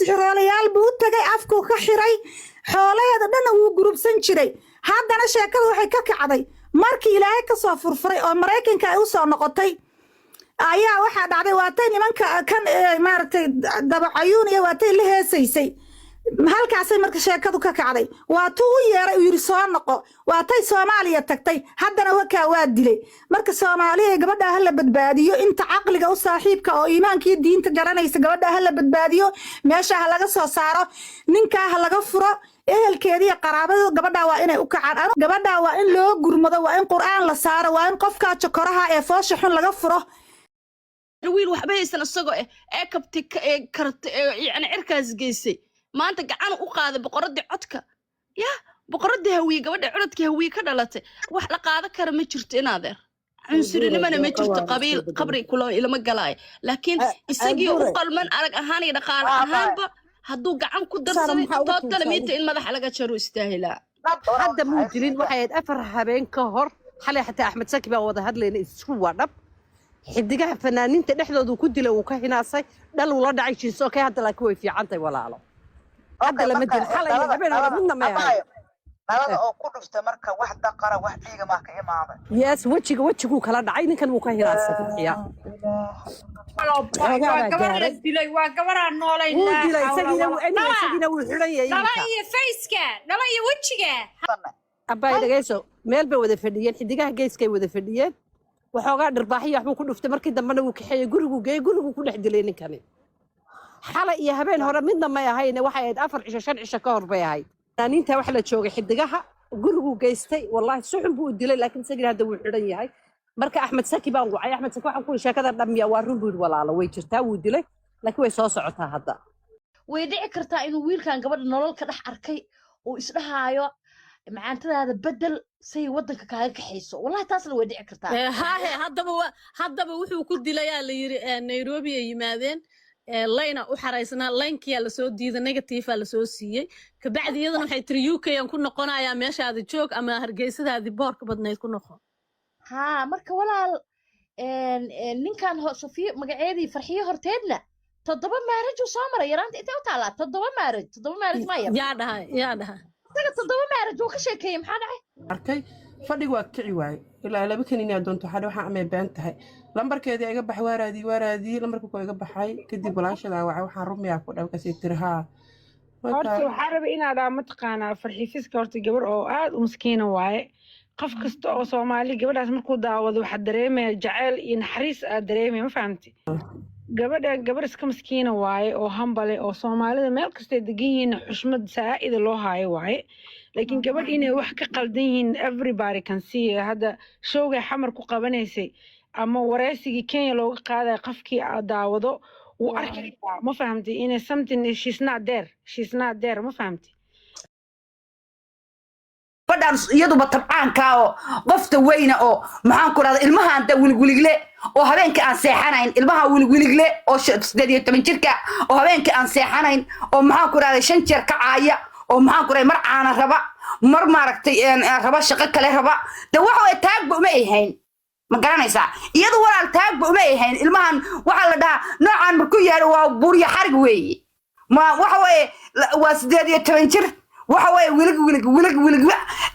Sixiroolayaal buu u tagay, afkuu ka xiray, xoolaheeda dhanna wuu gurubsan jiray. Haddana sheekada waxay ka kacday markii Ilaahay ka soo furfuray oo Maraykanka ay u soo noqotay ayaa waxaa dhacday, waatay nimanka kan maaragtay dabacayuun iyo waatay la heesaysay. Halkaasay marka sheekadu ka kacday. Waa tuu u yeeray, uu yidhi soo noqo. Waatay Soomaaliya tagtay. Haddana wakaa waa dilay. Marka Soomaaliya, gabadhaa hala badbaadiyo. Inta caqliga u saaxiibka oo iimaankiiyo diinta garanaysa, gabadhaa hala badbaadiyo, meesha ha laga soo saaro, ninkaa ha laga furo. Ehelkeediiyo qaraabada gabadhaa waa inay u kacaan. Gabadhaa waa in loo gurmado, waa in Qur'aan la saaro, waa in qofkaa jokoraha ee foosha xun laga furo. Wiil waxba haysan isagoo ee kabti ee karta ee yani cirkaas geysay, maanta gacan u qaaday boqoradii codka ya boqoradii Hawiye, gabadha codadkii Hawiye ka dhalatay. Wax la qaadan kara ma jirto, inaadeer. Cunsurinimana ma jirto, qabiil qabri kula ilama galaayo, laakiin isagii u qalman arag ahaan iyo dhaqaale ahaanba hadduu gacan ku darsaday, total miita in madaxa laga jaro istaahilaa. Hadda muu dilin, waxay ahayd 4 habeen ka hor. Xalay xataa Axmed Saki baan wada hadlayna. Isku waa dhab, xidigaha fanaaniinta dhexdoodu ku dilay, wuu ka hinaasay, dhal uu la dhacay jiiso kay. Hadda laakiin way fiican tahay, walaalo. Hadda lama dilin, xalay iyo habeen hore midna may ahayn. Dhalada oo ku dhuftay marka wax daqara, wax dhiiga maa ka imaaday? Yes, wejiga, wejiguu kala dhacay. Ninkan wuu ka hinaasay Fadxiya. Waa gabar la dilay, waa gabaraan noolayn. Wuu dilay isagiina, anyway, isagiina wuu xidhan yahay dhala iminka. Iyo faceka dhala iyo wejiga. Abbaay, dhegayso, meel bay wada fadhiyeen, xidigaha geeskay wada fadhiyeen. Waxoogaa dhirbaaxyo waxbuu ku dhuftay, markii dambena wuu kaxeeyey, guriguu geeyey, guriguu ku dhex dilay ninkani. Xalay iyo habeen hore midna may ahayne, waxay ahayd 4 cisho, 5 cisho ka hor bay ahayd. Fanaaniinta waxa la joogay xidigaha, guriguu geystay. Wallaahi si xun buu u dilay, laakiin isagina hadda wuu xidhan yahay. Marka Axmed Saki baan wacay. Axmed Saki waxaan ku yidhi, sheekada dhammiya waa run buu yidhi, walaalo, way jirtaa, wuu dilay, laakiin way soo socotaa hadda. Way dhici kartaa inuu wiilkan gabadha nolol ka dhex arkay uu isdhahaayo macaantadaada bedel say waddanka kaaga kaxayso. Wallahi taasna way dhici kartaa. Hahe, haddaba wuxuu ku dilayaa la yiri Nairobi ay yimaadeen, layna u xaraysnaa, laynkiyaa lasoo diiday, negative lasoo siiyey. Kabacdi iyadana waxay tiri UK aan ku noqonayaa, meeshaadi joog ama Hargeysadaadii boorka badnayd ku noqo. Haa, marka walaal, ninkan Sofiya magaceedii Farxiyo horteedna toddoba marriage uu soo maray. Yaraanta intay u taallaa toddoba marriage, toddoba marriage ma yar. Yaa dhahay? Yaa dhahay? Isaga toddoba marriage uu ka sheekeeyey. Maxaa dhacay? Arkay fadhiga waa kici waaye ilaa laba kanini doonto. Waxaa waxaa amay been tahay. Lambarkeedii iga baxay, waa raadiyey, waa raadiyey, lambarka koo iga baxay. Kadib walaashadaa wacay, waxaan rumiyaa ku dhaw kasii tiri haa. Horta waxaa rabay inaad aa mataqaanaa Farxifiska, horta gabar oo aad u maskiina waaye. Qof kasta oo Soomaali gabadhaas markuu daawado waxaa dareemaya jacayl iyo naxariis aad dareemaya, ma fahamti? Gabadhan gabar iska maskiina waaye oo hambale oo Soomaalida meel kastay degan yihiin xushmad saa'ida loo haayo waaye, laakiin gabadh inay wax ka qaldan yihiin everybody can see. Hadda showgay Xamar ku qabanaysay ama wareysigii Kenya looga qaadaya, qofkii aad daawado wuu arki karaa, ma fahamtay, inay something, she's not there, she's not there, ma fahamtay? Gabadhaan iyaduba tabcaanka oo qofta weyna oo maxaan ku rahda, ilmahaan da wiligwiligle oo habeenkii aan seexanayn, ilmaha wiligwiligle oo 18 jirka oo habeenkii aan seexanayn oo maxaan ku rahday shan jeer kacaaya oo maxaan ku rahday mar caana raba, mar maaragtay raba shaqo kale raba, de waxa way taagba uma ay hayn, ma garanaysaa? Iyadu walaal taagba uma ay hayn. Ilmahan waxaa la dhahaa noocan markuu yahay waa buuryo xarig weeye. Ma waxa weeye waa 18 jir. Waxa weeye wilig wilig wilig wilig.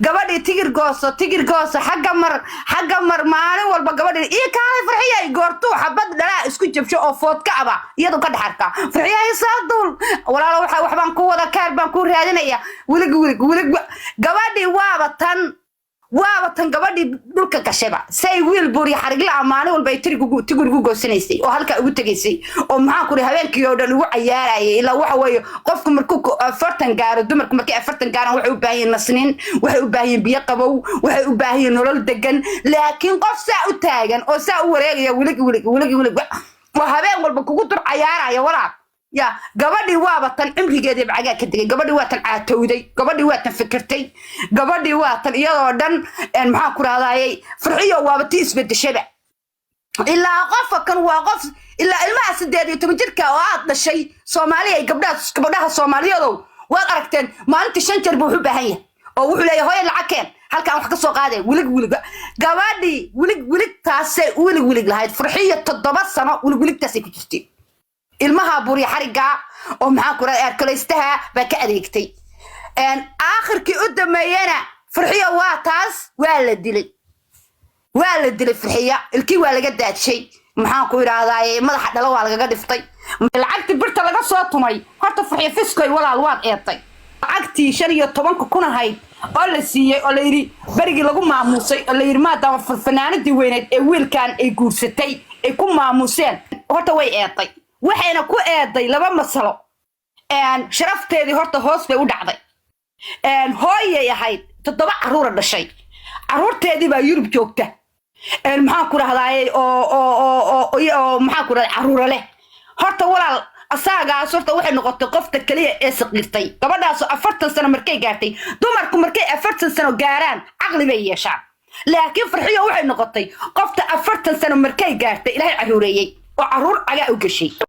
Gabadhii tigir gooso, tigir gooso, xagga mar, xagga mar, maalin walba gabadhii iyo kaalay Farxiyay. Goortuu xabad dhalaa isku jabsho oo foodka aba iyadu ka dhex arkaa, Farxiyay soo duul walaalo, waxa waxbaan ku wada kaar baan ku raadinaya. Wilig wilig wilig. Gabadhii waaba tan, waaba tan gabadhii dhulka gashayba say wiil buuriya xarigla maalin walba ay tigir ugu goosanaysay oo halkaa ugu tegaysay oo maxaan ku ri habeenkii oo dhan ugu cayaarayay. Ilaa waxa weeye qofku markuu 40 gaaro, dumarku markay 40 gaaraan waxay u baahan yihiin nasnin, waxay u baahan yihiin biyo qabow, waxay u baahan yihiin nolol degan. Laakiin qof saa u taagan oo saa u wareegaya, wilig wilig wilig wilig, oo habeen walba kugu dur cayaaraya, walaal ya gabadhii waaba tan cimrigeedii bacagaa ka degay. Gabadhii waa tan caatowday, gabadhii waa tan fikirtay, gabadhii waa tan iyadoo dhan maxaan ku rahdayay Farxiyo waaba tii isbedeshaba. Ilaa qofka kan waa qof ilaa ilmaha 18 jirka oo aad dhashay. Soomaaliya, gabdhaha, gabdhaha Soomaaliyadow, waad aragteen, maalintii shan jeer buu wuxu baahan yahay oo wuxuu leeyahay hooya lacag keen, halkaan wax ka soo qaaday. Wilig wilig gabadhii wilig wilig taasay wilig wilig lahayd Farxiyo 7 sano wilig wiligtaasay ku jirtay. Ilmaha burya xarigga oo, maxaan ku rahdaa, eerkolaystaha baa ka adeegtay. Aakhirkii u dambeeyena Farxiyo waa taas, waa la dilay, waa la dilay Farxiya. Ilkii waa laga daadshay, maxaan ku idhaahdaa, madaxa dhalo waa lagaga dhiftay. Lacagtii birta laga soo tumay horta, Farxiyo Fiskoy, walaal, waad eedtay. Lacagtii 15,000 ahayd oo la siiyey oo la yidhi berigii lagu maamuusay oo la yidhi maadaama fanaanadii weyneed ee wiilkan ay guursatay ay ku maamuuseen, horta way eeday. Waxayna ku eeday laba masalo. Sharafteedii horta hoos bay u dhacday. Hooyay ahayd, toddoba caruura dhashay, caruurteedii baa Yurub joogta, maxaan ku dhahdaaye, oo maxaan ku dhahday, caruura leh. Horta walaal, asaagaas horta waxay noqotay qofta keliya ee saqiirtay gabadhaasoo 40 sano markay gaartay. Dumarku markay 40 sano gaaraan caqli bay yeeshaan, laakiin Farxiyo waxay noqotay qofta 40 sano markay gaartay Ilaahay caruureeyey oo caruur cagaa u gashay.